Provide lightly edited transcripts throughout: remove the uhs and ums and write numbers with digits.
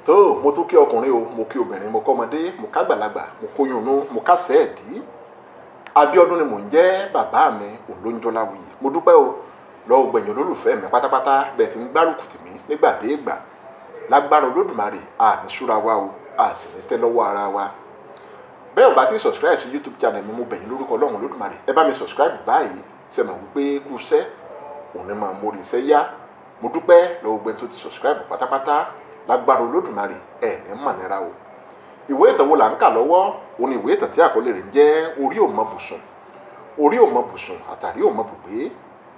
Tó mo tún kí ọkùnrin o, mo kí obìnrin, mo kọ́mọdé, mo kágbàlagbà, mo kóyún inú, mo kásẹ̀ ẹ̀dí. Abíọ́dún ni mò ń jẹ́, bàbá mi òun ló ń jọlá wuyì. Mo dúpẹ́ o lọ́wọ́ gbẹ̀yìn olólùfẹ́ mi pátápátá bẹ́ẹ̀ ti ń gbárùkù tì mí nígbàdégbà. Lágbára Olódùmarè, a ní súra wa o, a sì ní tẹ́ lọ́wọ́ ara wa. Bẹ́ẹ̀ ò bá ti subscribe sí YouTube channel mi, mo bẹ̀ yín lórúkọ Ọlọ́run Olódùmarè, ẹ bá mi subscribe báyìí. Ṣe mọ̀ wípé kú iṣẹ́ òun ni máa mórí iṣẹ́ yá. Mo dúpẹ́ lọ́wọ́ gbẹ̀yìn tó ti subscribe pátápátá. Lágbára Olódùmarè, ẹ̀ ní mọ̀nira o. Ìwé ìtàn wo là ń kà lọ́wọ́? Òun ni ìwé ìtàn tí àkọlé rẹ̀ ń jẹ́ Orí ò mọ bùsùn, orí ò mọ bùsùn, àtàrí ò mọ bùgbé,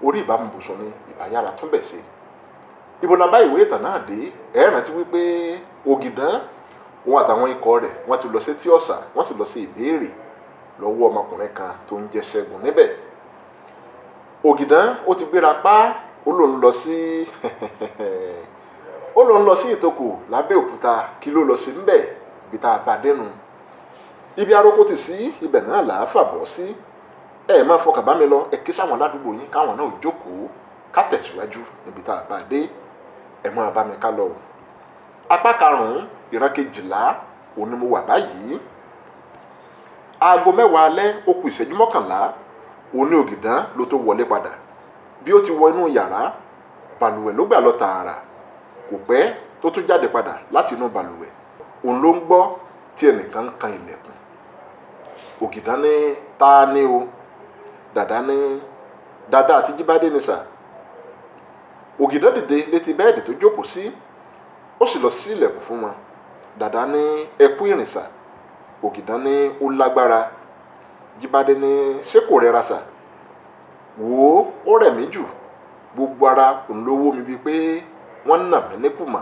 orí ìbámu bùsùn ni ìbáyára túnbẹ̀ ṣe. Ibo la bá ìwé ìtàn náà dé? Ẹ rántí wípé Ògìdán òun àtàwọn ikọ̀ rẹ̀ wọ́n ti lọ sí etí ọ̀sà, wọ́n sì lọ sí ìbéèrè lọ́wọ́ ọmọkùnrin kan tó ń jẹ́ Ṣẹ́gun níbẹ̀. Ògìdán ó ti gbéra pa, ó lòun lọ sí ó lòun lọ sí Ìtòkò lábẹ́òkúta. Kí ló lọ sí ńbẹ̀? Ibi tá a bá dénú, ibi arókó ti sí, ibẹ̀ náà là á fàbọ̀ sí. Ẹ máa fọkàn bá mi lọ, ẹ ké sáwọn aládùúgbò yín káwọn náà jókòó, ká tẹ̀síwájú níbi tá a bá dé. Ẹ máa bá mi ká lọ o. Apá karùn-ún, ìran 12, òun ni mo wà báyìí. Aago 10 alẹ́ ó kù ìṣẹ́jú 11, òun ní Ògìdán ló tó wọlé padà. Bí ó ti wọ inú yàrá, balùwẹ̀ ló gbà lọ tààrà. Kò pẹ́ tó tún jáde padà láti inú balùwẹ̀, òun ló ń gbọ́ tí ẹnìkan ń kan ilẹ̀kùn. Ògìdán ní, ta ni o? Dàdá ní, Dàdá àti Jíbádé ni sà. Ògìdán dìde létí bẹ́ẹ̀dì tó jókòó sí, ó sì lọ sí ilẹ̀kùn fún wọn. Dàdá ní, ẹ kú ìrìnsà. Ògìdán ní, ó lágbára. Jíbádé ní, ṣé kò rẹra sà? Wò ó, ó rẹ̀ mí jù, gbogbo ara òun ló wó mi bíi pé wọ́n nà mí ní kùmà.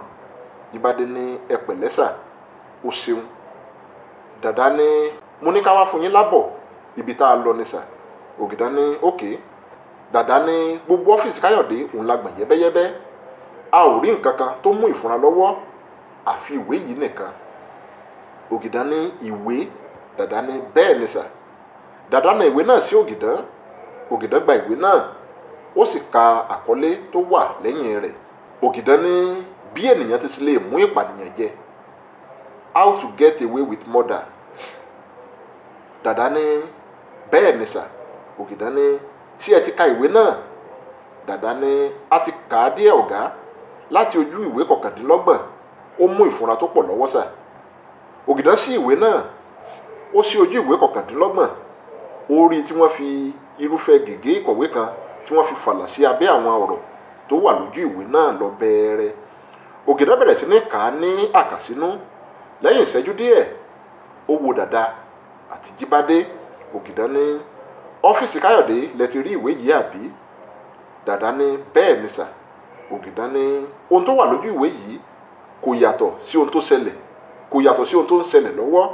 Jíbádé ní, ẹ pẹ̀lẹ́ sà, ó ṣeun. Dàdá ní, mo ní ká wá fún yín lábọ̀ ibi tá a lọ ni sà. Ògìdán ní, òkè. Dàdá ní, gbogbo ọ́fíìsì Káyọ̀dé òun la gbọ̀n yẹ́bẹ́yẹ́bẹ́, a ò rí nǹkan kan tó mú ìfúnra lọ́wọ́ àfi ìwé yìí nìkan. Ògìdán ní, ìwé? Dàdá ní, bẹ́ẹ̀ ni sà. Dàdá na ìwé náà sí Ògìdán. Ògìdán gba ìwé náà, ó sì ka àkọlé tó wà lẹ́yìn rẹ̀. Ògìdán ní, bí ènìyàn ti lè mú ìpànìyàn jẹ, how to get away with murder. Dàdá ní, bẹ́ẹ̀ ni sà. Ògìdán ní, ṣé ẹ ti ka ìwé náà? Dàdá ní, a ti kà á díẹ̀ ọ̀gá, láti ojú ìwé 29, ó mú ìfúnra tó pọ̀ lọ́wọ́ sà. Ògìdán sí ìwé náà, ó sí ojú ìwé 29, ó rí tí wọ́n fi irúfẹ́ gègé ìkọ̀wé kan tí wọ́n fi fàlà sí abẹ́ àwọn ọ̀rọ̀ tó wà lójú ìwé náà lọ bẹ́ẹ̀rẹ́. Ògìdán bẹ̀rẹ̀ sí ní kà á ní àkàsínú. Lẹ́yìn ìṣẹ́jú díẹ̀, ó wo Dàdá àti Jíbádé. Ògìdán ní, ọ́fíìsì Káyọ̀dé lẹ ti rí ìwé yìí àbí? Dàdá ní, bẹ́ẹ̀ ni sà. Ògìdán ní, ohun tó wà lójú ìwé yìí kò yàtọ̀ sí ohun tó ṣẹlẹ̀, kò yàtọ̀ sí ohun tó ń ṣẹlẹ̀ lọ́wọ́.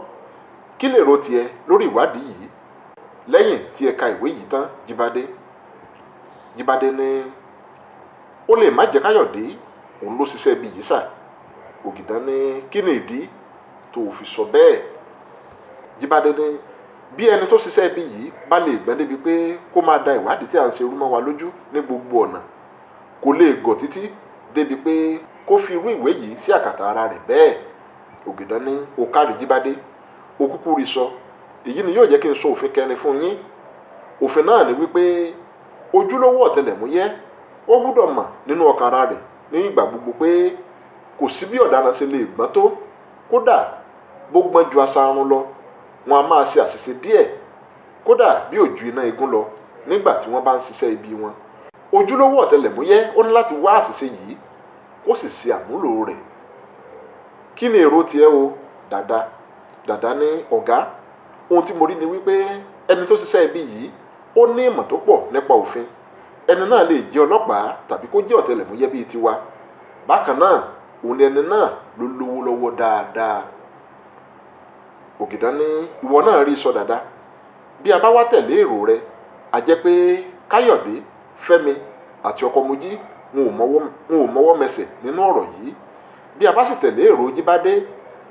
Kí lè ro tiẹ̀ lórí ìwádìí yìí lẹ́yìn tí ẹ ka ìwé yìí tán, Jíbádé? Jíbádé ní, ó lè má jẹ́ Káyọ̀dé òun ló ṣiṣẹ́ bí yìí sà. Ògìdán ní, kí ni ìdí tó fi sọ bẹ́ẹ̀? Jíbádé ní, bí ẹni tó ṣiṣẹ́ bí yìí bá lè gbọ́n débi pé kó máa da ìwádìí tí à ń ṣe rú mọ́ wa lójú ní gbogbo ọ̀nà, kò lè gọ̀ títí débi pé kó fi irú ìwé yìí sí àkàtà ara rẹ̀ bẹ́ẹ̀. Ògìdán ní, o kárí Jíbádé, o kúkú rí sọ. Èyí ni yóò jẹ́ kí n sọ òfin kẹrin fún yín. Òfin náà ni wípé ojúlówó ọ̀tẹlẹ̀múyẹ́ ó gbúdọ̀ mọ̀ nínú ọkàn ara rẹ̀ ní ìgbà gbogbo pé kò sí bí ọ̀daràn ṣe lè gbọ́n tó, kódà bó gbọ́n ju aṣarun lọ, wọn a máa ṣe àṣìṣe díẹ̀, kódà bí ò ju iná igún lọ nígbà tí wọ́n bá ń ṣiṣẹ́ ibi wọn. Ojúlówó ọ̀tẹlẹ̀múyẹ́ ó ní láti wá àṣìṣe yìí kó sì ṣe àmúlò rẹ̀. Kí ni èrò tiẹ̀ o, Dàdá? Dàdá ní, ọ̀gá, ohun tí mo rí ni wípé ẹni tó ṣiṣẹ́ ibi yìí ó ní ìmọ̀ tó pọ̀ nípa òfin. Ẹni náà lè jẹ́ ọlọ́pàá tàbí kó jẹ́ ọ̀tẹlẹ̀múyẹ́ bíi tiwa. Bákan náà, òun ni ẹni náà ló lówó lọ́wọ́ dáadáa. Ògìdán ní, ìwọ náà rí sọ Dàdá. Bí a bá wá tẹ̀lé èrò rẹ, a jẹ́ pé Káyọ̀dé, Fẹ́mi àti ọkọ Mojí wọn ò mọwọ́ mẹsẹ̀ nínú ọ̀rọ̀ yìí. Bí a bá sì tẹ̀lé èrò Jíbádé,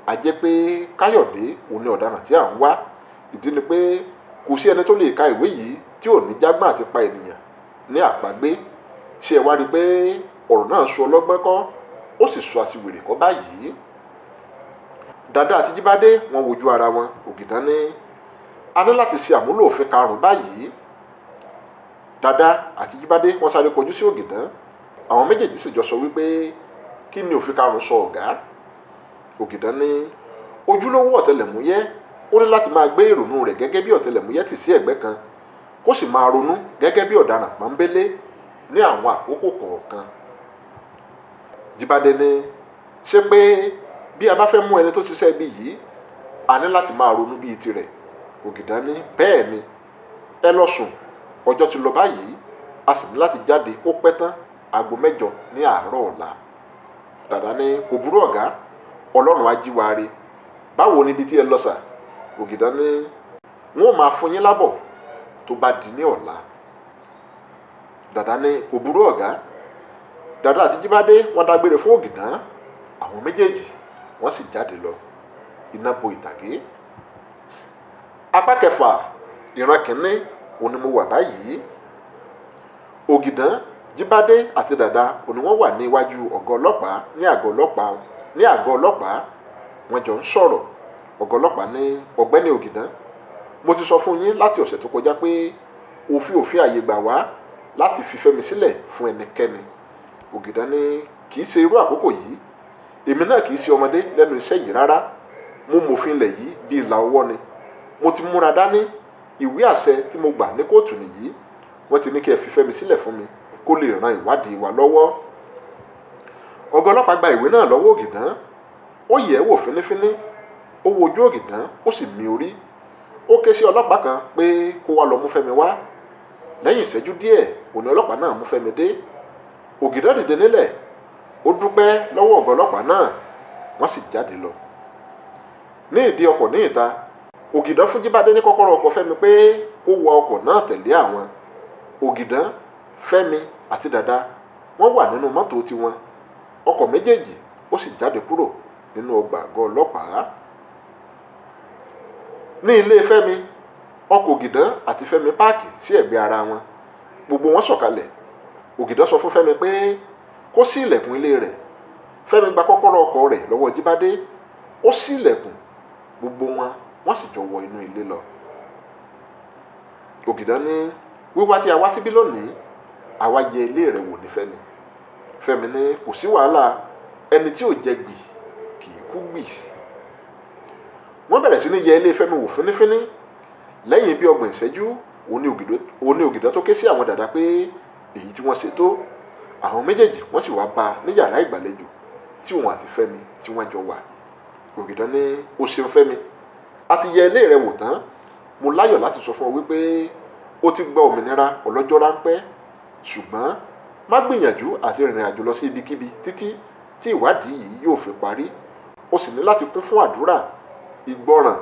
a jẹ́ pé Káyọ̀dé òun ni ọ̀daràn tí à ń wá. Ìdí ni pé kò sí ẹni tó lè ka ìwé yìí tí ò ní jágbọ́n àti pa ènìyàn ní àpagbé. Ṣé ẹ wá rí i pé ọ̀rọ̀ náà sọ ọlọ́gbọ́n kọ́, ó sì sọ aṣiwèrè kọ́ báyìí? Dàdá àti Jíbádé wọ́n wojú ara wọn. Ògìdán ní a ní láti ṣe àmúlò òfin karùn-ún báyìí. Dàdá àti Jíbádé wọ́n sáré kọjú sí Ògìdán. Àwọn méjèèjì sì jọ sọ wípé kí ni òfin karùn-ún sọ ọ̀gá? Ògìdán ní ojúlówó ọ̀tẹlẹ̀múyẹ́ ó ní láti máa gbé ìrònú rẹ̀ gẹ́gẹ́ bí ọ̀tẹlẹ̀múyẹ́ tì sí ẹ̀gbẹ́ kan, kó sì máa ronú gẹ́gẹ́ bí ọ̀daràn pọ́nbélé ní àwọn àkókò kọ̀ọ̀kan. Jíbádé ní ṣé pé bí a bá fẹ́ mú ẹni tó ṣiṣẹ́ ibi yìí, a ní láti máa ronú bíi tirẹ̀? Ògìdán ní bẹ́ẹ̀ ni, ẹ lọ sùn, ọjọ́ ti lọ báyìí, a sì ní láti jáde ó pẹ́ tán 8:00 ní àárọ̀ ọ̀la. Dàdá ní kò burú ọ̀gá, Ọlọ́run á jí wa re. Báwo ni ibi tí ẹ lọ sà? Ògìdán ní wọn ò máa fún yín lábọ̀ tó bá di ní ọ̀la. Dàdá ní kò burú ọ̀gá. Dàdá àti Jíbádé wọ́n dágbére fún Ògìdán, àwọn méjèèjì wọ́n sì jáde lọ. Iná bo ìtàgé. Apá kẹfà ìran kìíní òní mo wà báyìí. Ògìdán, Jíbádé àti Dàdá òní wọ́n wà ní iwájú ọ̀gá ọlọ́pàá ní àgọ́ ọlọ́pàá. Wọ́n jọ ń sọ̀rọ̀. Ọ̀gá ọlọ́pàá ní ọ̀gbẹ́ni Ògìdán, mo ti sọ fún yín láti ọ̀sẹ̀ tó kọjá pé òfin àyè gbà wá láti fi Fẹ́mi sílẹ̀ fún ẹnikẹ́ni. Ògìdán ní kì í ṣe irú àkókò yìí, èmi náà kì í ṣe ọmọdé lẹ́nu iṣẹ́ yìí rárá. Mo mòfin ilẹ̀ yìí bí ìlà ọwọ́ ni. Mo ti múra dání, ìwé àṣẹ tí mo gbà ní kóòtù nìyí. Wọ́n ti ní kí ẹ fi Fẹ́mi sílẹ̀ fún mi kó lè ran ìwádìí wa lọ́wọ́. Ọ̀gá ọlọ́pàá gba ìwé náà lọ́wọ́ Ògìdán, ó yẹ̀ ẹ́ wò fínífíní, ó wojú Ògìdán, ó sì mì orí. Ó ké sí ọlọ́pàá kan pé kó wá lọ mú Fẹ́mi wá. Lẹ́yìn ìṣẹ́jú díẹ̀ òní ọlọ́pàá náà mú Fẹ́mi dé. Ògìdán dìde nílẹ̀, ó dúpẹ́ lọ́wọ́ ọ̀gá ọlọ́pàá náà, wọ́n sì jáde lọ. Ní ìdí ọkọ̀ ní ìta, Ògìdán fún Jíbádé ní kọ́kọ́rọ́ ọkọ̀ Fẹ́mi pé kó wa ọkọ̀ náà tẹ̀lé àwọn. Ògìdán, Fẹ́mi àti Dàdá wọ́n wà nínú mọ́tò tiwọn. Ọkọ̀ méjèèjì ó sì jáde kúrò nínú ọgbà àgọ́ ọlọ́pàá. Ní ilé Fẹ́mi, ọkọ̀ Ògìdán àti Fẹ́mi páàkì sí ẹ̀gbẹ́ ara wọn. Gbogbo wọn sọ̀kalẹ̀. Ògìdán sọ fún Fẹ́mi pé kó ṣí ilẹ̀kùn ilé rẹ̀. Fẹ́mi gba kọ́kọ́rọ́ ọkọ̀ rẹ̀ lọ́wọ́ Jíbádé, ó ṣí ilẹ̀kùn, gbogbo wọn wọ́n sì jọ wọ inú ilé lọ. Ògìdán ní wíwá tí a wá síbí lónìí, àwa yẹ ilé rẹ̀ wò ní Fẹ́mi. Fẹ́mi ní kò sí wàhálà, ẹni tí ò jẹ gbì kì í kú gbì. Wọ́n bẹ̀rẹ̀ sí ní yẹ ilé Fẹ́mi wò fínífíní. Lẹ́yìn bí 30 ìṣẹ́jú, òní Ògìdán tó ké sí àwọn Dàdá pé èyí tí wọ́n ṣe tó. Àwọn méjèèjì wọ́n sì wá bá a ní yàrá ìgbàlejò tí òun àti Fẹ́mi tí wọ́n jọ wà. Ògìdán ní o ṣeun Fẹ́mi, a ti yẹ ilé rẹ wò tán. Mo láyọ̀ láti sọ fún ọ wípé o ti gba òmìnira ọlọ́jọ́ ráńpẹ́, ṣùgbọ́n má gbìyànjú àti rìnrìn àjò lọ sí ibikíbi títí tí ìwádìí yìí yóò fi parí. O sì ní láti kún fún àdúrà, ìgbọràn,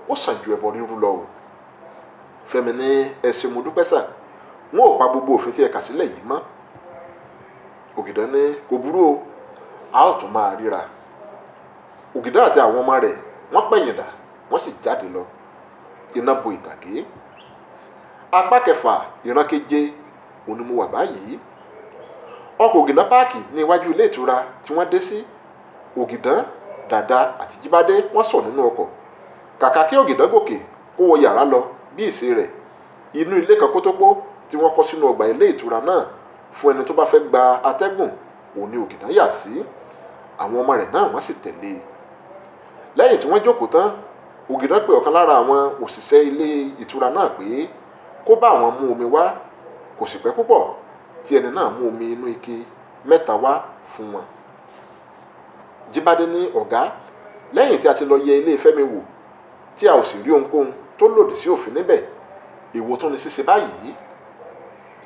ó sàn ju ẹbọ rírú lọ o. Fẹ́mi ní ẹ ṣé mo dúpẹ́ sà, wọn ò pa gbogbo òfin tí ẹ kà sílẹ̀ yìí mọ́. Ògìdán ní kò burú o, a ó tún máa ríra. Ògìdán àti àwọn ọmọ rẹ̀ wọ́n pẹ̀yìndà, wọ́n sì jáde lọ. Iná bo ìtàgé. Apá kẹfà ìran keje òní mo wà báyìí. Ọkọ̀ Ògìdán páàkì ní iwájú ilé ìtura tí wọ́n dé sí. Ògìdán, Dàdá àti Jíbádé wọ́n sọ̀ nínú ọkọ̀. Kàkà kí Ògìdán gòkè kó wọ yàrá lọ bí ìṣe rẹ̀, inú ilé kan kótópó tí wọ́n kọ́ sínú ọgbà ilé ìtura náà fún ẹni tó bá fẹ́ gba atẹ́gùn òní Ògìdán yà sí. Àwọn ọmọ rẹ̀ náà wọ́n sì tẹ̀lé e. Lẹ́yìn tí wọ́n jókòó tán, Ògìdán pe ọ̀kan lára àwọn òṣìṣẹ́ ilé ìtura náà pé kó bá àwọn mú omi wá. Kò sì pẹ́ púpọ̀ tí ẹni náà mú omi inú ike 3 wá fún wọn. Jíbádé ní ọ̀gá, lẹ́yìn tí a ti lọ yẹ ilé Fẹ́mi wò tí a ò sì rí ohunkóhun tó lòdì sí òfin níbẹ̀, èwo tún ni ṣíṣe báyìí?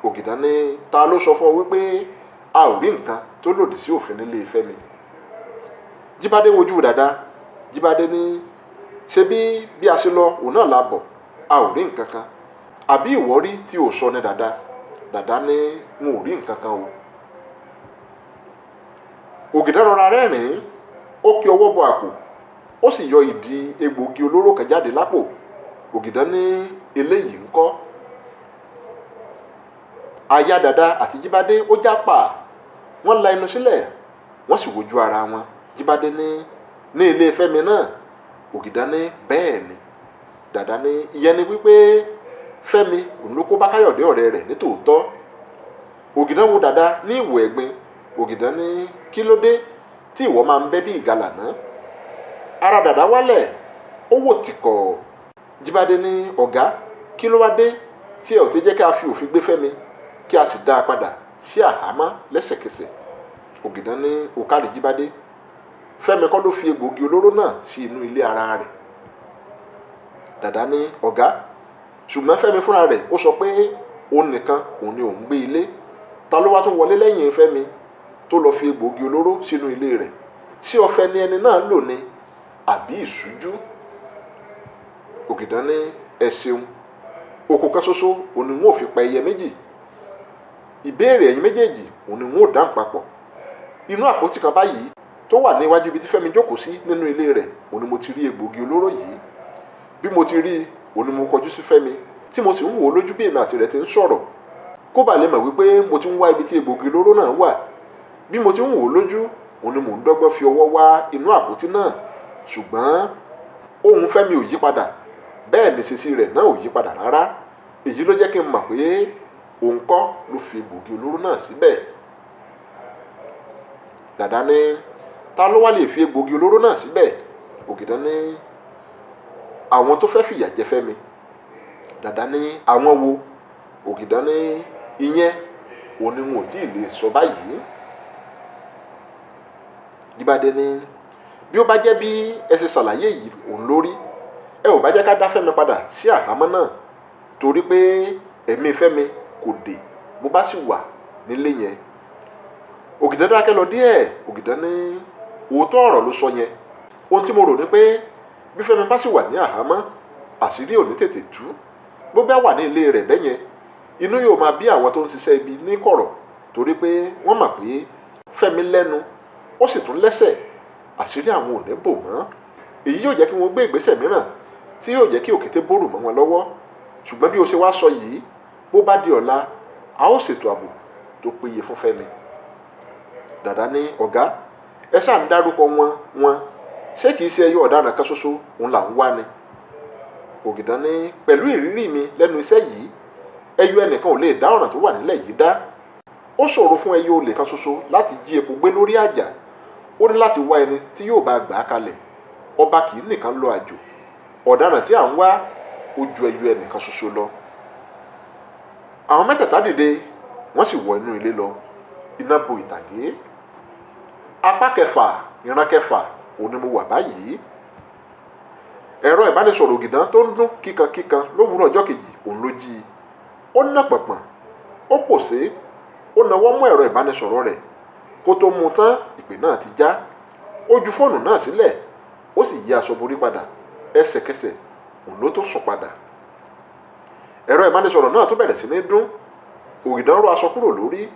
Ògìdán ní ta ló sọ fún ọ wípé a ò rí nǹkan tó lòdì sí òfin nílé Fẹ́mi? Jíbádé wojú Dàdá. Jíbádé ní ṣe bí a ṣe lọ òun náà la bọ̀, a ò rí nǹkan kan. Àbí ìwọ rí tí ò sọ ní Dàdá? Dàdá ní n ò rí nǹkan kan o. Ògìdán rọra rẹ́rìn-ín, ó kí ọwọ́ bọ àpò, ó sì yọ ìdí egbòogi olóró kan jáde lápò. Ògìdán ní eléyìí ńkọ́? Aya Dàdá àti Jíbádé ó já pa, wọ́n la ẹnu sílẹ̀, wọ́n sì wojú ara wọn. Jíbádé ní Ní ilé Fẹ́mi náà? Ògìdán ní bẹ́ẹ̀ ni. Dàdá ní ìyẹn ni wípé Fẹ́mi òun ló kó bá Káyọ̀dé ọ̀rẹ́ rẹ̀ nítòótọ́. Ògìdán wo Dàdá ní ìwò ẹ̀gbin. Ògìdán ní kí ló dé tí ìwọ máa ń bẹ́ bí ìgalà náà? Ara Dàdá wálẹ̀, ó wò tìkọ̀. Jíbádé ní ọ̀gá, kí ló wá dé tí ẹ ò ti jẹ́ kí a fi òfin gbé Fẹ́mi kí a sì dá a padà sí àhámọ́ lẹ́sẹ̀kẹsẹ̀? Ògìdán ní òkàrí Jíbádé, Fẹ́mi kọ́ ló fi egbòogi olóró náà sí inú ilé ara rẹ̀. Dàdá ní ọ̀gá, ṣùgbọ́n Fẹ́mi fúnra rẹ̀ ó sọ pé òun nìkan òun ni òun gbé ilé. Ta ló wá tún wọlé lẹ́yìn Fẹ́mi tó lọ fi egbòogi olóró sínú ilé rẹ̀? Ṣé ọ̀fẹ́ ni ẹni náà lò ní àbí ìṣújú? Ògìdán ní ẹ ṣeun, òkú kan ṣoṣo òun ni wọn ò fi pa ẹyẹ méjì. Ìbéèrè ẹ̀yin méjèèjì òun ni wọn ò dáhùn papọ̀. Inú àpótí kan báyìí tó wà níwájú ibi tí Fẹ́mi jókòó sí nínú ilé rẹ̀ òun ni mo ti rí egbòogi olóró yìí. Bí mo ti rí i òun ni mo kọjú sí Fẹ́mi tí mo sì ń wò ó lójú bí èmi àti rẹ̀ ti ń sọ̀rọ̀, kó bàa lè mọ̀ wípé mo ti ń wá ibi tí egbòogi olóró náà wà. Bí mo ti ń wò ó lójú òun ni mò ń dọ́gbọ́n fi ọwọ́ wá inú àpótí náà, ṣùgbọ́n ohùn Fẹ́mi ò yí padà, bẹ́ẹ̀ ni ìṣesí rẹ̀ náà ò yí padà rárá. Èyí ló jẹ́ kí n mọ̀ pé òun kọ́ ló fi egbòogi olóró náà síbẹ̀. Dàdá ní ta ló wá lè fi egbòogi olóró náà síbẹ̀? Ògìdán ní àwọn tó fẹ́ fìyà jẹ Fẹ́mi. Dàdá ní àwọn wo? Ògìdán ní ìyẹn òun ni wọn ò tí ì lè sọ báyìí. Jíbádé ní bí ó bá jẹ́ bí ẹ ṣe ṣàlàyé yìí òun lórí, ẹ ò bá jẹ́ ká dá Fẹ́mi padà sí àhámọ́ náà, torí pé ẹ̀mí Fẹ́mi kò dé bó bá sì wà nílé yẹn. Ògìdán dákẹ́ lọ díẹ̀. Ògìdán ní òótọ́ ọ̀rọ̀ ló sọ yẹn. Ohun tí mo rò ni pé bí Fẹ́mi bá sì wà ní àhámọ́, àṣírí ò ní tètè tú. Bó bá wà ní ilé rẹ̀ bẹ́yẹn, inú yóò máa bí àwọn tó ń ṣiṣẹ́ ibi ní kọ̀rọ̀, torí pé wọ́n mọ̀ pé Fẹ́mi lẹ́nu ó sì tún lẹ́sẹ̀, àṣírí àwọn ò ní bò mọ́. Èyí yóò jẹ́ kí wọ́n gbé ìgbésẹ̀ mìíràn tí yóò jẹ́ kí òkété bórù mọ́ wọn lọ́wọ́. Ṣùgbọ́n bí o ṣe wá sọ yìí, bó bá di ọ̀la, a ó ṣètò ààbò tó péye fún Fẹ́mi. Dàdá ní ọ̀gá, ẹ ṣáà ń dárúkọ wọn, ṣé kìí ṣe ẹyọ ọ̀daràn kan ṣoṣo òun là ń wá ni? Ògìdán ní pẹ̀lú ìrírí mi lẹ́nu iṣẹ́ yìí, ẹyọ ẹnìkan ò lè dá ọ̀ràn tó wà nílẹ̀ yìí dá. Ó ṣòro fún ẹyọ olè kan ṣoṣo láti jí epo gbé lórí àjà. Ó ní láti wá ẹni tí yóò bá gbà á kalẹ̀. Ọba kì í nìkan lọ àjò. Ọ̀daràn tí à ń wá ó ju ẹyọ ẹnìkan ṣoṣo lọ. Àwọn mẹ́tẹ̀ẹ̀ta dìde, wọ́n sì wọ inú ilé lọ. Iná bo ìtàgé. Apá kẹfà, ìran kẹfà òun ni mo wà báyìí. Ẹ̀rọ ìbánisọ̀rọ̀ Ògìdán tó ń dún kíkankíkan lówùúrọ̀ ọjọ́ kejì òun ló jí i. Ó ná pọ̀npọ̀n, ó pòṣé, ó nawọ́ mú ẹ̀rọ ìbánisọ̀rọ̀ rẹ̀. Kó tó mú un tán, ìpè náà ti já. Ó ju fóònù náà sílẹ̀, ó sì yí aṣọ borí padà. Ẹsẹ̀kẹsẹ̀ òun ló tó sùn padà. Ẹ̀rọ ìbánisọ̀rọ̀ náà tó bẹ̀rẹ̀ sí ní dún. Ògìdán ró aṣọ kúrò lórí,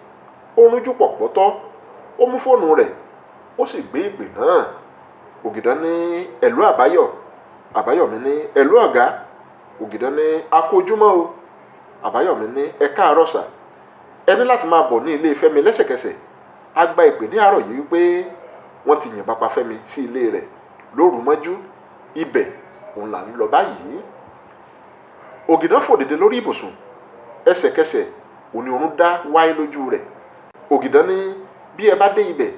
ó rúnjú pọ̀ pọ́tọ́, ó mú fóònù rẹ̀, ó sì gbé ìpè náà. Ògìdán ní ẹ̀lú Àbáyọ̀. Àbáyọ̀mí ní ẹ̀lú ọ̀gá. Ògìdán ní a kú ojúmọ́ o. Àbáyọ̀mí ní ẹ káàárọ̀ sà, ẹ ní láti máa bọ̀ ní ilé Fẹ́mi lẹ́sẹ̀kẹsẹ̀. A gba ìpè ní àárọ̀ yìí wípé wọ́n ti yìnbọn pa Fẹ́mi sí ilé rẹ̀ lóru mọ́jú. Ibẹ̀ òun là ń lọ báyìí. Ògìdán fò dìde lórí ibùsùn. Ẹsẹ̀kẹsẹ̀ òun ni oorun dá wáyé lójú rẹ̀. Ògìdán ní bí ẹ bá dé ibẹ̀,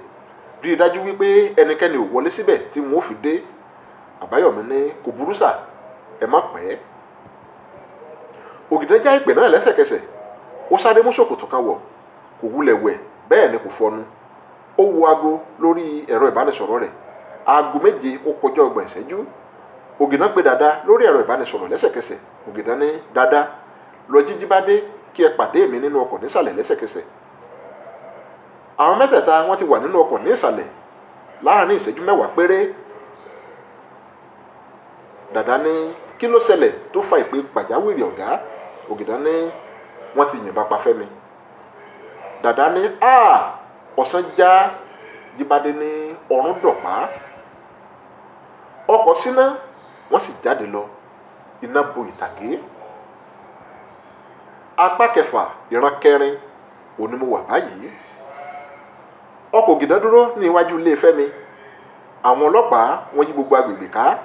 rí i dájú wípé ẹnikẹ́ni ò wọlé síbẹ̀ tí wọn ò fi dé. Àbáyọ̀mí ní kò burú sà, ẹ má pẹ́. Ògìdán já ìpè náà lẹ́sẹ̀kẹsẹ̀. Ó sáré mú ṣòkòtò kan wọ̀, kò wulẹ̀ wẹ̀, bẹ́ẹ̀ ni kò fọnu. Ó wo aago lórí ẹ̀rọ ìbánisọ̀rọ̀ rẹ̀. Aago 7:30. Ògìdán pé Dàdá lórí ẹ̀rọ ìbánisọ̀rọ̀ lẹ́sẹ̀kẹsẹ̀. Ògìdán ní Dàdá, lọ jí Jíbádé kí ẹ pàdé mi nínú ọkọ̀ nísàlẹ̀ lẹ́sẹ̀kẹsẹ̀. Àwọn mẹ́tẹ̀ẹ̀ta wọ́n ti wà nínú ọkọ̀ ní ìsàlẹ̀ láàrin ìṣẹ́jú 10 péré. Dàdá ní kí ló ṣẹlẹ̀ tó fa ìpè pàjáwìrì ọ̀gá? Ògìdán ní wọ́n ti yìnbọn pa Fẹ́mi. Dàdá ní a ọ̀sán já. Jíbádé ní ọ̀run dọ̀pá. Ọkọ̀ síná, wọ́n sì jáde lọ. Iná bo ìtàgé. Apá kẹfà, ìran kẹrin òun ni mo wà báyìí. Ọkọ̀ Ògìdán dúró ní iwájú ilé Fẹ́mi. Àwọn ọlọ́pàá wọ́n yí gbogbo agbègbè ká,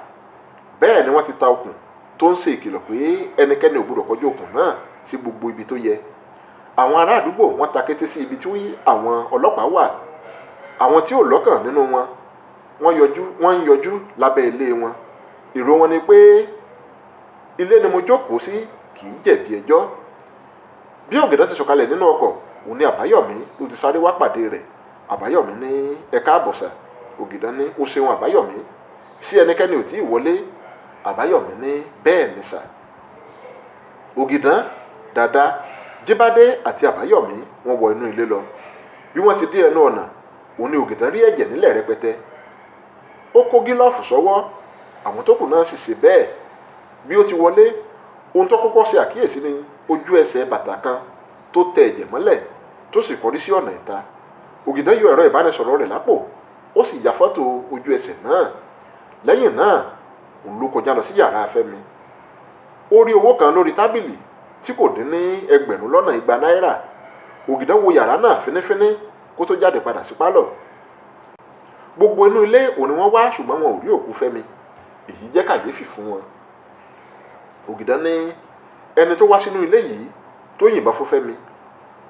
bẹ́ẹ̀ ni wọ́n ti ta okùn tó ń ṣe ìkìlọ̀ pé ẹnikẹ́ni ò gbọdọ̀ kọjú okùn náà sí gbogbo ibi tó yẹ. Àwọn ará àdúgbò wọ́n ta kété sí ibi tí àwọn ọlọ́pàá wà. Àwọn tí ò lọ́kàn nínú wọn wọ́n ń yọjú lábẹ́ ilé wọn. Èrò wọn ni pé ilé ni mo jókòó sí, kì í jẹ̀bi ẹjọ́. Bí Ògìdán ti sọ̀kalẹ̀ nínú ọkọ̀, òun ni Àbáyọ̀mí ló ti sáré wá pàdé rẹ̀. Àbáyọ̀mí ní ẹ káàbọ̀ sà. Ògìdán ní ó ṣeun Àbáyọ̀mí, sí ẹnikẹ́ni ò tí ì wọlé? Àbáyọ̀mí ní bẹ́ẹ̀ ni sà. Ògìdán, Dàda, Jíbádé àti Àbáyọ̀mí wọ́n wọ inú ilé lọ. Bí wọ́n ti dé ẹnu ọ̀nà, òun ni Ògìdán rí ẹ̀jẹ̀ nílẹ̀ rẹpẹtẹ. Ó kó gílọ́ọ̀fù sọ́wọ́, àwọn tó kù náà sì ṣe bẹ́ẹ̀. Bí ó ti wọlé, ohun tó kọ́kọ́ ṣe àkíyèsí ni ojú ẹsẹ̀ bàtà kan tó tẹ ẹ̀jẹ̀ mọ́lẹ̀ tó sì kọrí sí ọ̀nà ìta. Ògìdán yọ ẹ̀rọ ìbánisọ̀rọ̀ rẹ̀ lápò, ó sì ya fọ́tò ojú ẹsẹ̀ náà. Lẹ́yìn náà, òun ló kọjá lọ sí yàrá Fẹ́mi. Ó rí owó kan lórí tábìlì tí kò dín ní 2,200 náírà. Ògìdán wo yàrá náà fínífíní kó tó jáde padà sí pálọ̀. Gbogbo inú ilé òun ni wọ́n wá, ṣùgbọ́n wọn ò rí òkú Fẹ́mi. Èyí jẹ́ kàyéfì fún wọn. Ògìdán ní ẹni tó wá sínú ilé yìí tó yìnbọn fún Fẹ́mi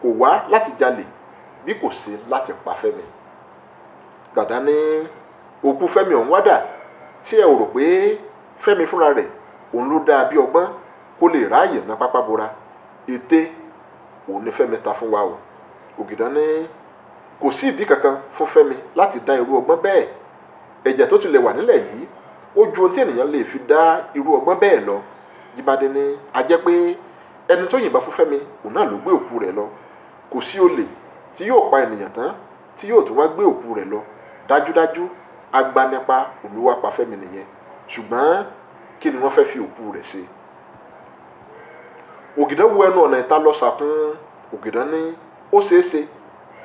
kò wá láti jalè bí kò ṣe láti pa Fẹ́mi. Dàdá ní òkú Fẹ́mi ọ̀hún wá dà, ṣé ẹ ò rò pé Fẹ́mi fúnra rẹ̀ òun ló dáa bí ọgbọ́n kó lè ráàyè ná pápá bora? Ète òun ni Fẹ́mi ta fún wa o. Ògìdán ní kò sí ìdí kankan fún Fẹ́mi láti dá irú ọgbọ́n bẹ́ẹ̀. Ẹ̀jẹ̀ tó tilẹ̀ wà nílẹ̀ yìí ó ju ohun tí ènìyàn lè fi dá irú ọgbọ́n bẹ́ẹ̀ lọ. Jíbádé ní a jẹ́ pé ẹni tó yìnbọn fún Fẹ́mi òun náà ló gbé òkú rẹ̀ lọ. Kò sí olè tí yóò pa ènìyàn tán tí yóò tún wá gbé òkú rẹ̀ lọ. Dájúdájú agbanipa olúwa pa Fẹ́mi nìyẹn. Ṣùgbọ́n kí ni wọ́n fẹ́ fi òkú rẹ̀ ṣe? Ògìdán wo ẹnu ọ̀nà ìta lọ sàkún. Ògìdán ní ó ṣeé ṣe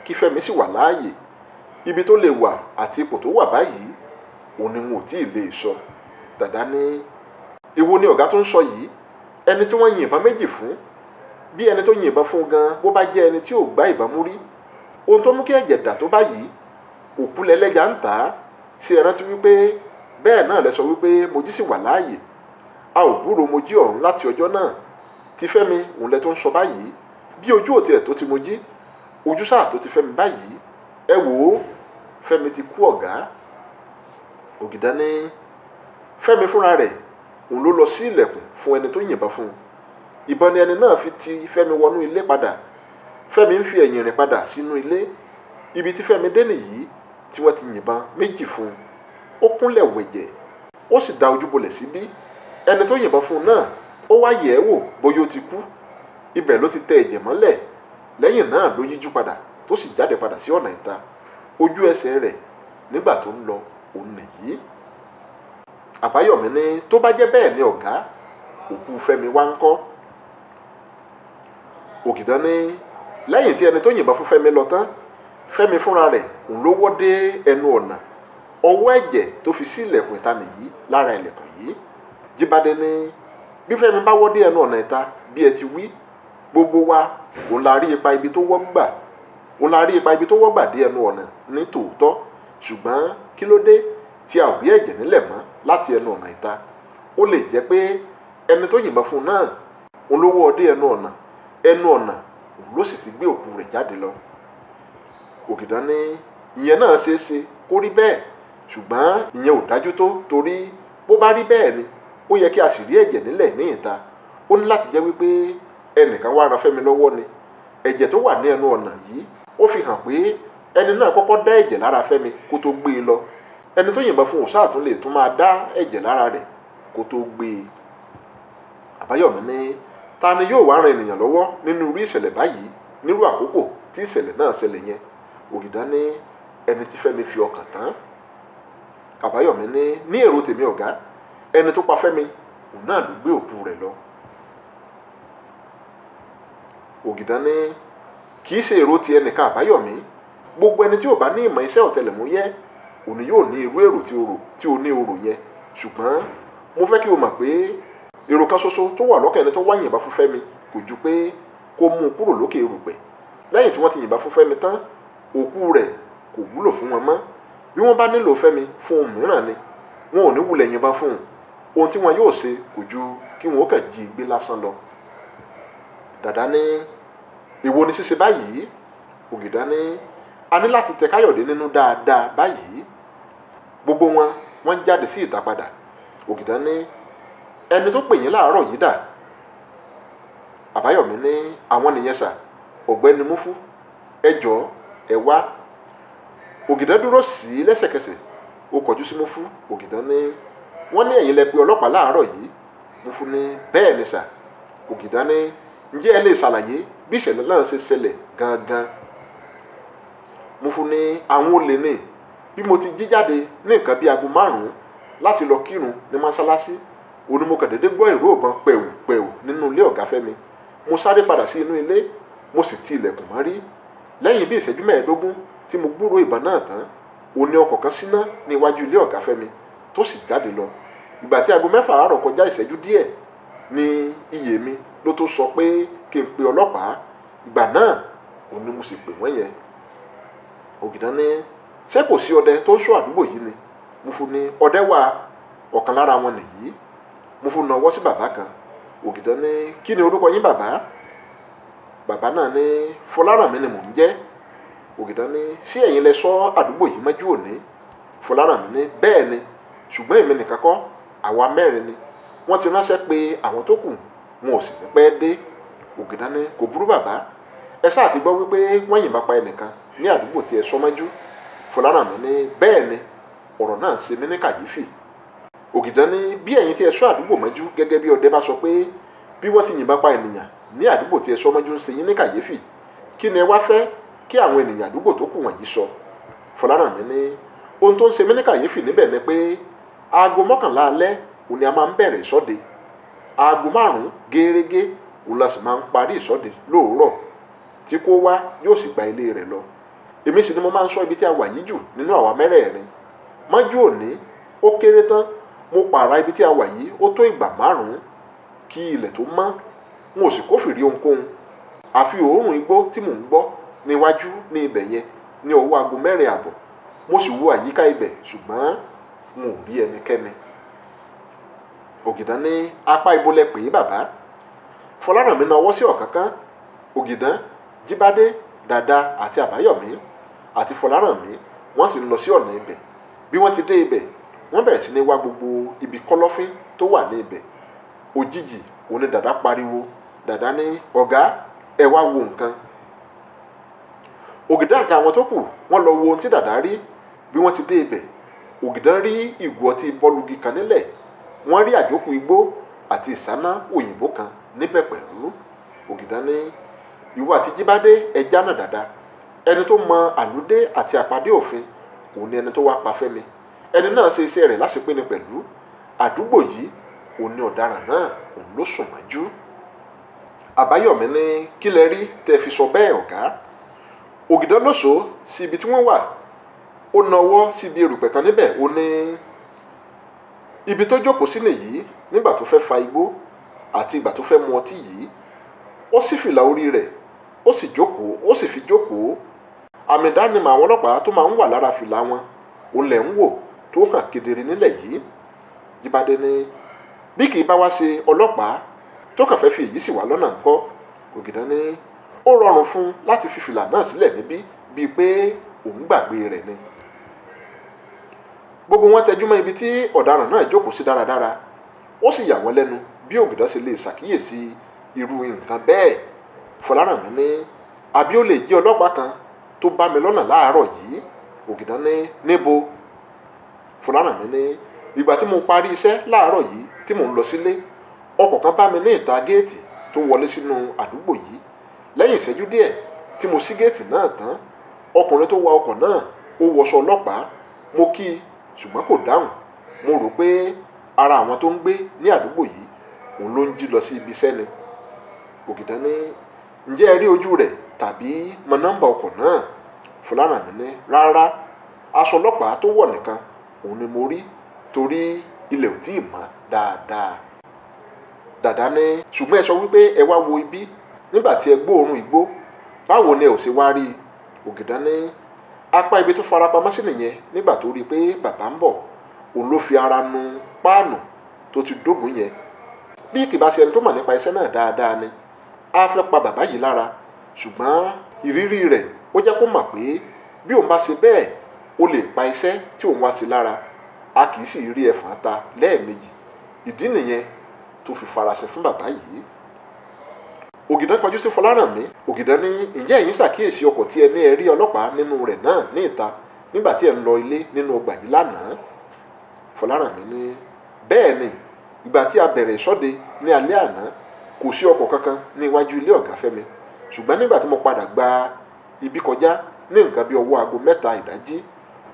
kí Fẹ́mi sì wà láàyè. Ibi tó lè wà àti ipò tó wà báyìí òun ni wọn ò tí ì lè sọ. Dàdá ní èwo ni ọ̀gá tó ń sọ yìí? Ẹni tí wọ́n yin ìbọn méjì fún, bí ẹni tó yin ìbọn fún gan bó bá jẹ́ ẹni tí ò gbá ìbọn mú rí, ohun tó mú kí ẹ̀jẹ̀ dà tó báyìí, òkú lẹ́lẹ́jà ń tà á. Ṣé ẹ rántí wípé bẹ́ẹ̀ náà lẹ sọ wípé Mojí sì wà láàyè? A ò gbúròó Mojí ọ̀hún láti ọjọ́ náà. Ti Fẹ́mi òun lẹ tó ń sọ báyìí. Bí ojú òtí ẹ̀ tó ti Mojí, ojú sáà tó ti Fẹ́mi báyìí. Ẹ wò ó, Fẹ́mi ti kú ọ̀gá. Ògìdán ní Fẹ́mi fúnra rẹ̀ òun ló lọ sí ilẹ̀kùn fún ẹni tó yìnbọn fún un. Ìbọn ni ẹni náà fi ti Fẹ́mi wọnú ilé padà. Fẹ́mi ń fi ẹ̀yìn rìn padà sínú ilé. Ibi tí Fẹ́mi dé nìyí tí wọ́n ti yìnbọn méjì fún un. Ó kúnlẹ̀ wẹ̀jẹ̀, ó sì da ojú bolẹ̀ síbí. Ẹni tó yìnbọn fún un náà ó wá yẹ̀ ẹ́ wò bóyá ó ti kú. Ibẹ̀ ló ti tẹ ẹ̀jẹ̀ mọ́lẹ̀. Lẹ́yìn náà ló yíjú padà tó sì jáde padà sí ọ̀nà ìta. Ojú ẹsẹ̀ rẹ̀ nígbà tó ń lọ òun nìyí. Àbáyọ̀mí ní tó bá jẹ́ bẹ́ẹ̀ ni ọ̀gá, òkú Fẹ́mi wá ń kọ́? Ògìdán ní lẹ́yìn tí ẹni tó yìnbọn fún Fẹ́mi lọ tán, Fẹ́mi fúnra rẹ̀ òun ló wọ́ dé ẹnu ọ̀nà. Ọwọ́ ẹ̀jẹ̀ tó fi sí ilẹ̀kùn ìta nìyí lára ilẹ̀kùn yìí. Jíbádé ní bí Fẹ́mi bá wọ́ dé ẹnu ọ̀nà ìta bí ẹ ti wí, gbogbo wa òun la rí ipa ibi tó wọ́ gbà, òun la rí ipa ibi tó wọ́ gbà dé ẹnu ọ̀nà ní tòótọ́. Ṣùgbọ́n kí ló dé tí a ò rí ẹ̀jẹ̀ nílẹ̀ mọ́ láti ẹnu ọ̀nà ìta? Ó lè jẹ́ pé ẹni tó yìnbọn fún un náà òun ló wọ́ dé ẹnu ọ̀nà, ẹnu ọ̀nà òun ló sì ti gbé òkú rẹ̀ jáde lọ. Ògìdán ní ìyẹn náà ṣeé ṣe kó rí bẹ́ẹ̀, ṣùgbọ́n ìyẹn ò dájú tó, torí bó bá rí bẹ́ẹ̀ ni ó yẹ kí a sì rí ẹ̀jẹ̀ nílẹ̀ ní ìta. Ó ní láti jẹ́ wípé ẹnìkan wá ran Fẹ́mi lọ́wọ́ ni. Ẹ̀jẹ̀ tó wà ní ẹnu ọ̀nà yìí ó fi hàn pé ẹni náà kọ́kọ́ dá ẹ̀jẹ̀ lára Fẹ́mi kó tó gbé e lọ. Ẹni tó yìnbọn fún òun sáà tún lè tún máa dá ẹ̀jẹ̀ lára rẹ̀ kó tó gbé e. Àbáyọ̀mí ní ta ni yóò wá ran ènìyàn lọ́wọ́ nínú irú ìṣẹ̀lẹ̀ báyìí nírú àkókò tí ìṣẹ̀lẹ̀ náà ṣẹlẹ̀ yẹn? Ògìdán ní ẹni tí Fẹ́mi fi ọkàn tán. Àbáyọ̀mí ní èrò tèmi ọ̀gá, ẹni tó pa Fẹ́mi òun náà ló gbé òkú rẹ̀ lọ. Ògìdán ní kì í ṣe èrò ti ẹnìkan Àbáyọ̀mí. Gbogbo ẹni tí ò bá ní ìmọ̀ iṣẹ́ ọ̀tẹlẹ̀múyẹ́ òun yóò ní irú èrò tí o ní orò yẹn. Ṣùgbọ́n mo fẹ́ kí o mọ̀ pé èrò kan ṣoṣo tó wà lọ́kàn ẹni tó wá yìnbọn fún Fẹ́mi kò ju pé kó mú un kúrò lókè erùpẹ̀. Lẹ́yìn tí wọ́n ti yìnbọn fún Fẹ́mi tán, òkú rẹ̀ kò wúlò fún wọn mọ́. Bí wọ́n bá nílò Fẹ́mi fún ohun mìíràn ni, wọn ò ní wulẹ̀ yìnbọn fún un. Ohun tí wọn yóò ṣe kò ju kí wọn ó kàn jí i gbé lásán lọ. Dàdá ní, èwo ni ṣíṣe báyìí? Ògìdán ní, a ní láti tẹ Káyọ̀dé nínú dáadáa báyìí. Gbogbo wọn wọ́n jáde sí ìta padà. Ògìdán ní, ẹni tó pè yín láàárọ̀ yìí dà? Àbáyọ̀mí ní, àwọn nìyẹn sà, ọ̀gbẹ́ni Múfú, ẹ jọ̀ọ́ ẹ wá. Ògìdán dúró sí i lẹ́sẹ̀kẹsẹ̀, ó kọjú sí Múfú. Ògìdán ní, wọ́n ní ẹ̀yin lẹ pe ọlọ́pàá láàárọ̀ yìí. Múfú ní, bẹ́ẹ̀ ni sà. Ògìdán ní, ǹjẹ́ ẹ lè ṣàlàyé bí ìṣẹ̀lẹ̀ náà ṣe ṣẹlẹ̀ gangan? Múfú ní, àwọn olè ní, bí mo ti jí jáde ní nǹkan bí aago 5 láti lọ kírun ní mọ́ṣáláṣí, òun ni mo kàn déédé gbọ́ ìró ìbọn pẹ̀wù pẹ̀wù nínú ilé ọ̀gá Fẹ́mi. Mo sáré padà sí inú ilé, mo sì ti ilẹ̀kùn mọ́rí. Lẹ́yìn bí ìṣẹ́jú 15 tí mo gbúròó ìbọn náà tán, òun ni ọkọ̀ kan síná ní iwájú ilé ọ̀gá Fẹ́mi tó sì jáde lọ. Ìgbà tí aago 6 àárọ̀ kọjá ìṣẹ́jú díẹ̀ ni iyè mi ló tó sọ pé kí n pe ọlọ́pàá. Ìgbà náà òun ni mo sì pè wọ́n yẹn. Ògìdán ní, ṣé kò sí ọdẹ tó ń ṣọ́ àdúgbò yìí ni? Múfú ní, ọdẹ wà, ọ̀kan lára wọn nìyí. Múfú nawọ́ sí bàbá kan. Ògìdán ní, kí ni orúkọ yín bàbá? Bàbá náà ní, Fọlárànmí ni mò ń jẹ́. Ògìdán ní, ṣé ẹ̀yin lẹ ṣọ́ àdúgbò yìí mọ́jú òní? Fọlárànmí ní, bẹ́ẹ̀ ni, ṣùgbọ́n èmi nìkan kọ́, àwa 4 ni. Wọ́n ti ránṣẹ́ pé àwọn tó kù wọn ò sì ní pẹ́ dé. Ògìdán ní, kò burú bàbá, ẹ sáà ti gbọ́ wípé wọ́n yìnbọn pa ẹnìkan ní àdúgbò tí ẹ ṣọ́ mọ́jú. Fọlárànmí ní, bẹ́ẹ̀ ni, ọ̀rọ̀ náà ṣe mí ní kàyéfì. Ògìdán ní, bí ẹ̀yin tí ẹ ṣọ́ àdúgbò mọ́jú gẹ́gẹ́ bí ọdẹ bá sọ pé bí wọ́n ti yìnbọn pa ènìyàn ní àdúgbò tí ẹ ṣọ́ mọ́jú ń ṣe yín ní kàyéfì, kí ni ẹ wá fẹ́ kí àwọn ènìyàn àdúgbò tó kù wọ̀nyí sọ? Fọlárànmí ní, ohun tó ń ṣe mí ní kàyéfì níbẹ̀ ni pé aago 11 alẹ́ òun ni a máa ń bẹ̀rẹ̀ ìṣọ́de. Aago 5 gẹ́rẹ́gẹ́ òun la sì máa ń parí ìṣọ́de lóòrọ̀, tí kó wá yóò sì gba ilé rẹ̀ lọ. Èmi sì ni mo máa ń ṣọ́ ibi tí a wà yìí jù nínú àwa 4. Mọ́jú òní ó kéré tán, mo pààrà ibi tí a wà yìí ó tó ìgbà 5 kí ilẹ̀ tó mọ́. N ò sì kófìrí ohunkóhun àfi òórùn igbó tí mò ń gbọ́ níwájú ní ibẹ̀ yẹn ní ọwọ́ aago 4:30. Mo sì wo àyíká ibẹ̀ ṣùgbọ́n n ò rí ẹnikẹ́ni. Ògìdán ní, apá ibo lẹ pè é bàbá? Fọlárànmí nawọ́ sí ọ̀kánkán. Ògìdán, Jíbádé, Dàda àti Àbáyọ̀mí àti Fọlárànmí wọ́n sì ń lọ sí ọ̀nà ibẹ̀. Bí wọ́n ti dé ibẹ̀, wọ́n bẹ̀rẹ̀ sí ní wá gbogbo ibi kọ́lọ́fín tó wà ní ibẹ̀. Òjijì òun ni Dàda pariwo. Dàda ní, ọ̀gá, ẹ wá wo nǹkan. Ògìdán àti àwọn tó kù wọ́n lọ wo ohun tí Dàda rí. Bí wọ́n ti dé ibẹ̀, Ògìdán rí ìgò ọtí bọ́lùgì kan nílẹ̀. Wọ́n rí àjókù igbó àti ìsáná òyìnbó kan níbẹ̀ pẹ̀lú. Ògìdán ní, ìwọ àti Jíbádé ẹ jánà Dàda. Ẹni tó mọ àlúdé àti àpàdé òfin òun ni ẹni tó wá pa Fẹ́mi. Ẹni náà ṣe iṣẹ́ rẹ̀ láṣepé ni pẹ̀lú. Àdúgbò yìí òun ni ọ̀daràn náà, òun ló sùn mọ́jú. Àbáyọ̀mí ní, kí lẹ rí tẹ́ fi sọ bẹ́ẹ̀ ọ̀gá? Ògìdán lóṣòó sí ibi tí wọ́n wà. Ó nawọ́ sí ibi erùpẹ̀ kan níbẹ̀. Ó ní, ibi tó jókòó sí nìyí nígbà tó fẹ́ fa igbó àti ìgbà tó fẹ́ mu ọtí yìí. Ó sì fìlà orí rẹ̀, ó sì jókòó, ó sì fi jókòó. Àmì ìdánimọ̀ àwọn ọlọ́pàá tó máa ń wà lára fìlà wọn òun lẹ̀ ń wò tó hàn kedere nílẹ̀ yìí. Jíbádé ní, bí kì í bá wá ṣe ọlọ́pàá tó kàn fẹ́ fi èyí sì wá lọ́nà ńkọ́? Ògìdán ní, ó rọrùn fún un láti fi fìlà náà sílẹ̀ níbí bíi pé òun gbàgbé rẹ̀ ni. Gbogbo wọn tẹjú mọ́ ibi tí ọ̀daràn náà jókòó sí dáradára. Ó sì yà wọ́n lẹ́nu bí Ògìdán ṣe lè ṣàkíyèsí irú nǹkan bẹ́ẹ̀. Fọlárànmí ní, àbí ó lè jẹ́ ọlọ́pàá kan tó bá mi lọ́nà láàárọ̀ yìí? Ògìdán ní, níbo? Fọlárànmí ní, ìgbà tí mo parí iṣẹ́ láàárọ̀ yìí tí mò ń lọ sílé, ọkọ̀ kan bá mi ní ìta géètì tó wọlé sínú àdúgbò yìí. Lẹ́yìn ìṣẹ́jú díẹ̀ tí mo ṣí géètì náà tán, ọkùnrin tó wa ọkọ̀ náà ó wọṣọ ọlọ́pàá. Mo kí i ṣùgbọ́n kò dáhùn. Mo rò pé ara àwọn tó ń gbé ní àdúgbò yìí òun ló ń jí lọ sí ibi iṣẹ́ ni. Ògìdán ní, ǹjẹ́ ẹ rí ojú rẹ̀ tàbí mọ nọ́mbà ọkọ̀ náà? Fọlárànmí ní, rárá, aṣọ ọlọ́pàá tó wọ̀ nìkan òun ni mo rí torí ilẹ̀ ò tí ì mọ́ dáadáa. Dàdá ní, ṣùgbọ́n ẹ sọ wípé ẹ wá wo ibí nígbà tí ẹ gbóòórùn igbó, báwo ni ẹ ò ṣe wá rí i? Ògìdán ní, Apá ibi tó farapamọ́ sí nìyẹn. Nígbà tó rí i pé bàbá ń bọ̀, òun ló fi ara nu páànù tó ti dógùn yẹn. Bí kì bá ṣe ẹni tó mọ̀ nípa iṣẹ́ náà dáadáa ni, á fẹ́ pa bàbá yìí lára, ṣùgbọ́n ìrírí rẹ̀ ó jẹ́ kó mọ̀ pé bí òun bá ṣe bẹ́ẹ̀, ó lè pa iṣẹ́ tí òun wá sí lára. A kì í sì rí ẹ̀fọn ta lẹ́ẹ̀mejì. Ìdí nìyẹn tó fi farasin fún bàbá yìí. Ògìdán kọjú sí Fọlárànmí. Ògìdán ní, ǹjẹ́ ẹ̀yin ṣàkíyèsí ọkọ̀ tí ẹ ní ẹ rí ọlọ́pàá nínú rẹ̀ náà ní ìta nígbà tí ẹ ń lọ ilé nínú ọgbà yìí lánàá? Fọlárànmí ní, bẹ́ẹ̀ ni, ìgbà tí a bẹ̀rẹ̀ ìṣọ́de ní alẹ́ àná, kò sí ọkọ̀ kankan ní iwájú ilé ọ̀gá Fẹ́mi, ṣùgbọ́n nígbà tí mo padà gba ibi kọjá ní nǹkan bí ọwọ́ aago 3 ìdájí,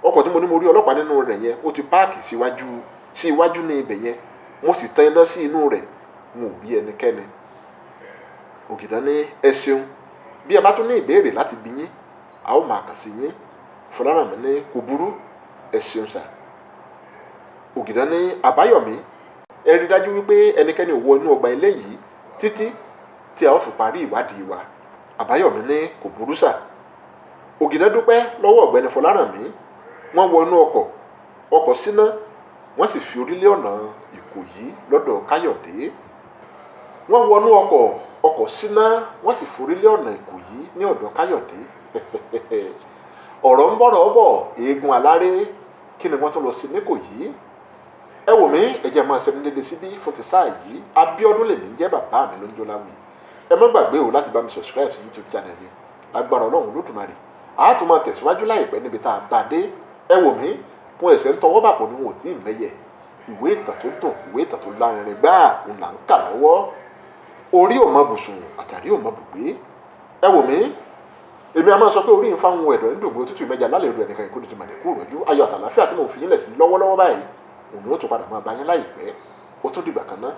ọkọ̀ tí mo ní mo rí ọlọ́pàá nínú rẹ̀ yẹn ó ti páàkì sí iwájú ní ibẹ̀ yẹn, mo sì tan iná sí inú rẹ̀, n ò rí ẹnikẹ́ni. Ògìdán ní, ẹ ṣeun, bí ẹ bá tún ní ìbéèrè láti bi yín, a ó máa kàn sí yín. Fọlárànmí ní, kò burú, ẹ ṣeun sà. Ògìdán ní, Àbáyọ̀mí, ẹ rí dájú wípé ẹnikẹ́ni ò wọ inú ọgbà ilé yìí títí tí a ó fi parí ìwádìí wa. Àbáyọ̀mí ní, kò burú sà. Ògìdán dúpẹ́ lọ́wọ́ ọ̀gbẹ́ni Fọlárànmí. Wọ́n wọ inú ọkọ̀, ọkọ̀ síná, wọ́n sì fi orílẹ̀ ọ̀nà Ìkòyí lọ́dọ̀ Káyọ̀dé. Wọ́n wọnú ọkọ̀, ọkọ̀ síná, wọ́n sì forílẹ̀ ọ̀nà Ìkòyí ní ọ̀dọ̀ Káyọ̀dé. Ọ̀rọ̀ ń bọ̀rọ̀ bọ̀, eégún aláré, kí ni wọ́n tún lọ sí n'Íkòyí? Ẹ wò mí, ẹ jẹ́ máa ṣẹnu dédé síbí fún ti sáà yìí. Abíọ́dún lèmi ń jẹ́, bàbá mi ló ń jó láwùí. Ẹ má gbàgbé o láti bá mi subscribe sí YouTube channel mi. Lágbára Ọlọ́run Olódùmarè, a tún máa tẹ̀síwájú láìpẹ́ níbi tá a bá dé. Ẹ wò mí, fún ẹ̀sẹ̀ ń tọwọ́ bàpọ̀ ni wọn ò tí ì mẹ́yẹ. Ìwé ìtàn tó dùn, ìwé ìtàn tó lárinrin gbáà ń là ń kà lọ́wọ́. Orí ò mọ bùsùn, àtàrí ò mọ bùgbé. Ẹ wò mí, èmi a máa sọ pé orí ń fáwọn ẹ̀dọ̀ ń dùn mí, òtútù ìmẹ́jà lálẹ́ ìlú ẹnìkan ìkó tuntun màdé kú rọ̀jú. Ayọ̀ àtàlàáfíà tí mò ń fi yín lẹ̀ sí lọ́wọ́lọ́wọ́ báyìí, òun ó tún padà máa bá yín láìpẹ́. Ó tún dìgbà kan náà.